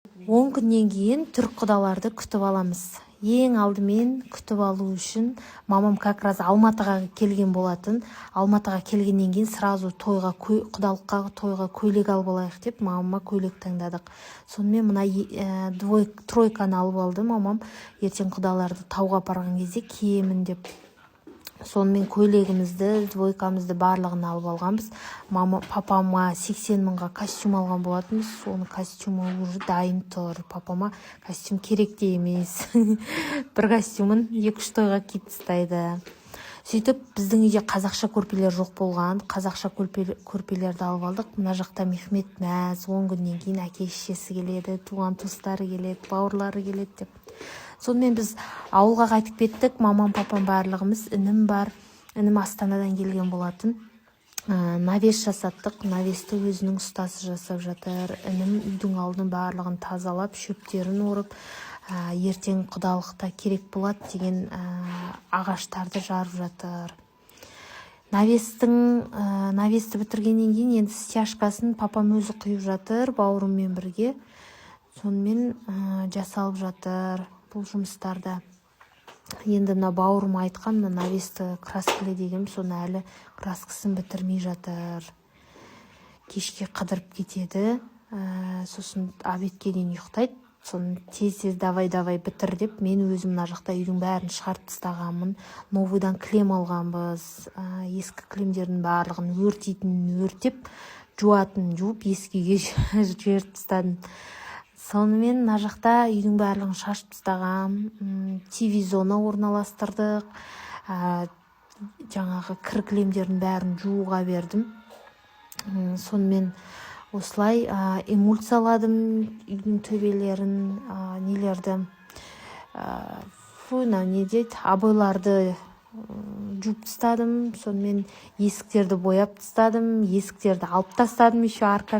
10 күннен кейін түрік құдаларды күтіп аламыз. Ең алдымен күтіп алу үшін мамам как раз Алматыға келген болатын. Алматыға келгеннен кейін сразу тойға, құдалыққа, тойға көйлек алып алайық деп, мамама көйлек таңдадық. Сонымен мына тройканы алып алды мамам, ертең құдаларды тауға апарған кезде киемін деп. Сонымен көйлегімізді, двойкамызды, барлығын алып алғанбыз. Мама, папама 80 мыңға костюм алған болатынбыз. Соның костюмі уже дайын тұр. Папама костюм керек те емес, бір костюмін екі үш тойға киіп тастайды. Сөйтіп, біздің үйде қазақша көрпелер жоқ болған, қазақша көрпелерді алып алдық. Мына жақта Мехмет мәз, 10 күннен кейін әке шешесі келеді, туған туыстары келеді, бауырлары келеді деп. Сонымен біз ауылға қайтып кеттік, мамам, папам, барлығымыз, інім бар, інім Астанадан келген болатын. Навес жасаттық, навесті өзінің ұстасы жасап жатыр. Інім үйдің алдын, барлығын тазалап, шөптерін орып, ертең құдалықта керек болады деген ағаштарды жарып жатыр. Навесті бітіргеннен кейін енді стяжкасын папам өзі құйып жатыр бауырыммен бірге. Сонымен жасалып жатыр бұл жұмыстарда. Енді мына бауырым айтқан, мына навесті краскіле деген, соны әлі краскасын бітірмей жатыр. Кешке қыдырып кетеді, сосын обедке дейін ұйықтайды. Соны тез тез давай, давай бітір деп, мен өзім мына жақта үйдің бәрін шығарып тастағанмын. Новыйдан кілем алғанбыз. Ескі кілемдердің барлығын өртейтінін өртеп, жуатынын жуып, ескі үйге жіберіп тастадым. Сонымен мына жақта үйдің барлығын шашып тастағам, ТВ зона орналастырдық. Жаңағы кір кілемдердің бәрін жууға бердім. Сонымен осылай эмульсияладым үйдің төбелерін, нелерді, фу, мынау не дейді, обойларды жуып тастадым. Сонымен есіктерді бояп тастадым, есіктерді алып тастадым еще арка.